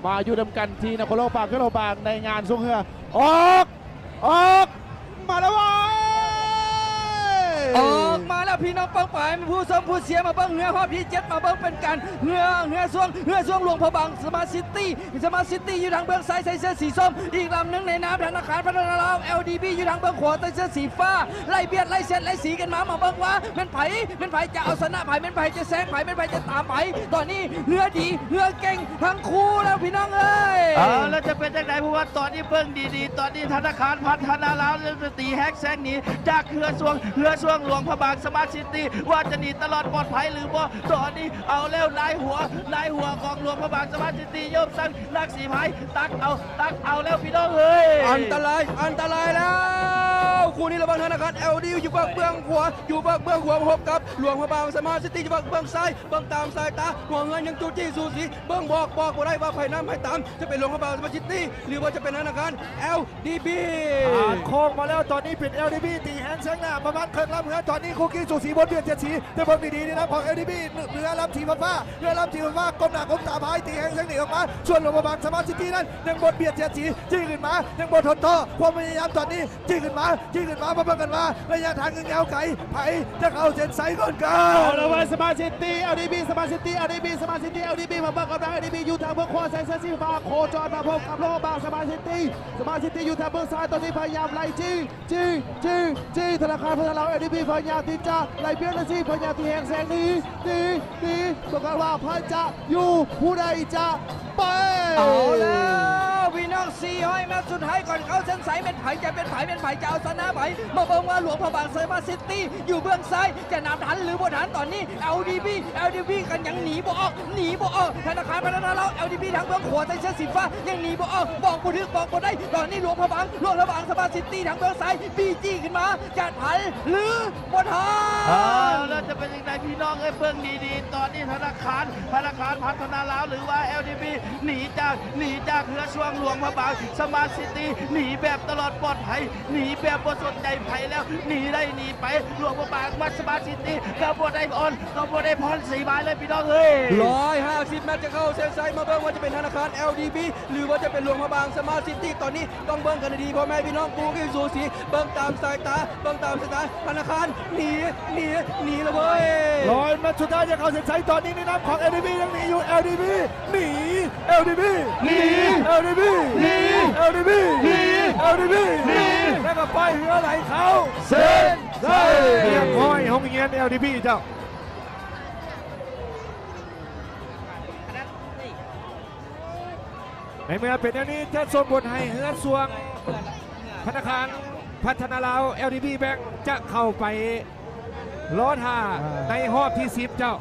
ມາຢູ່ນຳກັນທີ່ນະຄອນຫຼວງພະບາງ ເຂດຫຼວງພະບາງ ໃນງານຊ່ວງເຮືອ ອອກ ອອກ ມາແລ້ວເວີຍ ອອກມາແລ້ວພີ່ນ້ອງປ້ອງປາຍ ຜູ້ຊົມຜູ້ເຊຍ ມາເບິ່ງເຮືອຮອບທີເຈັດ ມາເບິ່ງເປັນການເຮືອ ເຮືອຊ່ວງ ເຮືອຊ່ວງຫຼວງພະບາງ ສະມາດຊິດ ສະມາດຊິດຢູ່ທາງເບື້ອງຊ້າຍ ໃສ່ເສື້ອສີສົ້ມ ອີກລຳໜຶ່ງໃນນາມທະນາຄານພັດທະນາລາວ ແອລດີບີ ຢູ່ທາງເບື້ອງຂວາ ໃສ່ເສື້ອສີຟ້າ ໄລ່ບຽດໄລ່ເສດໄລ່ສີກັນມາ ມາເບິ່ງວ່າແມ່ນໃຜ ແມ່ນໃຜຈະເອົາຊະນະໃຜ ແມ່ນໃຜຈະແຊງໃຜ ແມ່ນໃຜຈະຕາມໃຜ ຕອນນີ້ເຮືອດີເຮືອເກັ່ງທັງຄູ່ແລ້ວພີ່ນ້ອງເອີຍ. ເອົາແລ້ວຈະເປັນຈັ່ງໃດ ເພາະວ່າຕອນນີ້ເບິ່ງດີໆ ຕອນນີ້ທະນາຄານພັດທະນາລາວ ຈະຕີແຮກແຊງໜີຈາກເຮືອຊ່ວງ ເຮືອຊ່ວງຫຼວງພະບາງ ສະມາດຊິດ ວ່າຈະໜີຕະຫຼອດປອດໄພຫຼືບໍ່ ຕອນນີ້ເອົາແລ້ວ ນາຍຫົວ ນາຍຫົວຂອງຫຼວງພະບາງ ສະມາດຊິດ ໂຍບສັງ ນັກສີພາຍ ຕັກເອົາ ຕັກເອົາແລ້ວພີ່ນ້ອງເອີຍ ອັນຕະລາຍ ອັນຕະລາຍແລ້ວ ຄູ່ນີ້ລະຫວ່າງທະນາຄານ ແອລດີບີ ຢູ່ເບື້ອງຂວາ ຢູ່ເບື້ອງຂວາ ພົບກັບຫຼວງພະບາງ ສະມາດຊິດ ຢູ່ເບື້ອງຊ້າຍ ເບິ່ງຕາມສາຍຕາ ຫົວເຮືອຍັງຈູ້ຈີ້ສູສີ ເບິ່ງບອກ ບອກບໍ່ໄດ້ວ່າໃຜນຳໃຜຕາມ ຈະເປັນຫຼວງພະບາງ ສະມາດຊິດ ຫຼືວ່າຈະເປັນທະນາຄານ ແອລ ດີບີ ຜ່ານໂຄ້ງມາແລ້ວ ຕອນນີ້ເປັນ ແອລ ດີ ບີ ຕີແຮງແຊງໜ້າ ປະມານເຄິ່ງລຳເຮືອ ຕອນນີ້ຄູ່ກີ້ສູສີ ບົດບຽດສຽດສີ ແຕ່ເບິ່ງດີໆ ໃນນາມຂອງ ແອລ ດີ ບີ ເຮືອລຳສີຟ້າ ເຮືອລຳສີຟ້າ ກົ້ມໜ້າກົ້ມຕາພາຍ ຕີແຮງແຊງໜີອອກມາ ສ່ວນຫຼວງພະບາງ ສະມາດຊິດ ນັ້ນ ຍັງບົດບຽດສຽດສີ ຈີ້ຂຶ້ນມາ ຍັງບໍ່ທົນທໍ້ ຄວາມພະຍາຍາມຕອນນີ້ ຈີ້ຂຶ້ນມາ ຈີ້ຂຶ້ນມາ ມາເບິ່ງກັນວ່າ ໄລຍະທາງຍັງຍາວໄກ ໃຜຈະເຂົ້າເສັ້ນໄຊກ່ອນກັນ ເອົາລະເວີຍ ສະມາດຊິດ ແອລ ດີ ບີ ສະມາດຊິດ ແອລ ດີ ບີ ສະມາດຊິດ ແອລ ດີ ບີ ມາເບິ່ງກັນນະ ແອລ ດີ ບີ ຢູ່ທາງເບື້ອງຂວາ ໃສ່ເສື້ອສີຟ້າ ໂຄຈອນມາພົບກັບຫຼວງພະບາງ ສະມາດຊິດ ສະມາດຊິດ ຢູ່ທາງເບື້ອງຊ້າຍ ຕອນນີ້ພະຍາຍາມໄລ່ຈີ້ ຈີ້ ຈີ້ ຈີ້ ທະນາຄານພັດທະນາລາວ ແອລ ດີ ບີ ພະຍາຍາມທີ່ຈະໄລ່ບຽດໄລ່ສີ ພະຍາຍາມທີ່ແຮງແຊງໜີ ໜີ ໜີ ເບິ່ງກັນວ່າໃຜຈະຢູ່ ຜູ້ໃດຈະໄປ ເອົາແລ້ວ ພີ່ນ້ອງ ສີ່ຮ້ອຍແມັດສຸດທ້າຍກ່ອນເຂົ້າເສັ້ນໄຊ ແມ່ນໃຜຈະເປັນໃຜ ແມ່ນໃຜຈະເອົາຊະນະໃຜ ມາເບິ່ງວ່າຫຼວງພະບາງ ສະມາດຊິດ ຢູ່ເບື້ອງຊ້າຍ ຈະນຳທັນຫຼືບໍ່ທັນ ຕອນນີ້ ແອລ ດີ ບີ ແອລ ດີ ບີ ກໍຍັງໜີບໍ່ອອກ ໜີບໍ່ອອກ ທະນາຄານພັດທະນາລາວ ແອລ ດີ ບີ ທາງເບື້ອງຂວາ ໃສ່ເສື້ອສີຟ້າ ຍັງໜີບໍ່ອອກ ບອກບໍ່ຖືກ ບອກບໍ່ໄດ້ ຕອນນີ້ຫຼວງພະບາງ ຫຼວງພະບາງ ສະມາດຊິດ ທາງເບື້ອງຊ້າຍ ບີຈີ້ຂຶ້ນມາ ຈະທັນຫຼືບໍ່ທັນ ເອົາແລ້ວຈະເປັນຈັ່ງໃດພີ່ນ້ອງເອີຍ ເບິ່ງດີໆ ຕອນນີ້ທະນາຄານ ທະນາຄານພັດທະນາລາວ ຫຼືວ່າ ແອລ ດີ ບີ ໜີຈາກ ໜີຈາກເຮືອຊ່ວງຫຼວງພະບາງ ສະມາດຊິດ ໜີແບບຕະຫຼອດປອດໄພ ໜີແບບບໍ່ສົນໃຈໃຜແລ້ວ ໜີໄດ້ໜີໄປ ຫຼວງພະບາງ ມັດສະມາດຊິດ ກໍບໍ່ໄດ້ອ່ອນ ກໍບໍ່ໄດ້ຜ່ອນສີບາຍເລີຍພີ່ນ້ອງເອີຍ ຮ້ອຍຫ້າສິບແມັດຈະເຂົ້າເສັ້ນໄຊ ມາເບິ່ງວ່າຈະເປັນທະນາຄານ ແອລ ດີ ບີ ຫຼືວ່າຈະເປັນຫຼວງພະບາງ ສະມາດຊິດ ຕອນນີ້ຕ້ອງເບິ່ງກັນດີໆ ພໍ່ແມ່ພີ່ນ້ອງ ຄູ່ກີ້ສູສີ ເບິ່ງຕາມສາຍຕາ ເບິ່ງຕາມສາຍຕາ ທະນາຄານ ໜີ ໜີ ໜີລະເວີຍ ຮ້ອຍແມັດສຸດທ້າຍຈະເຂົ້າເສັ້ນໄຊ ຕອນນີ້ໃນນາມຂອງ ແອລ ດີ ບີ ຍັງໜີຢູ່ ແອລ ດີ ບີ ໜີ ແອລ ດີ ບີ ໜີ ແອລ ດີ ບີ ໜີ ແອລ ດີ ບີ ໜີ ແອລ ດີ ບີ ໜີ ແລ້ວກໍປ່ອຍເຮືອໄຫຼເຂົ້າເສັ້ນໄຊ ຮຽບຮ້ອຍ ໂຮງຮຽນ ແອລ ດີ ບີ ເຈົ້າ. ໃນເມື່ອເປັນແນວນີ້ ຈະສົ່ງບົດໃຫ້ເຮືອຊ່ວງ ທະນາຄານພັດທະນາລາວ ແອລ ດີ ບີ ແບັງ ຈະເຂົ້າໄປລໍຖ້າ ອ່າ ໃນຮອບທີສິບເຈົ້າ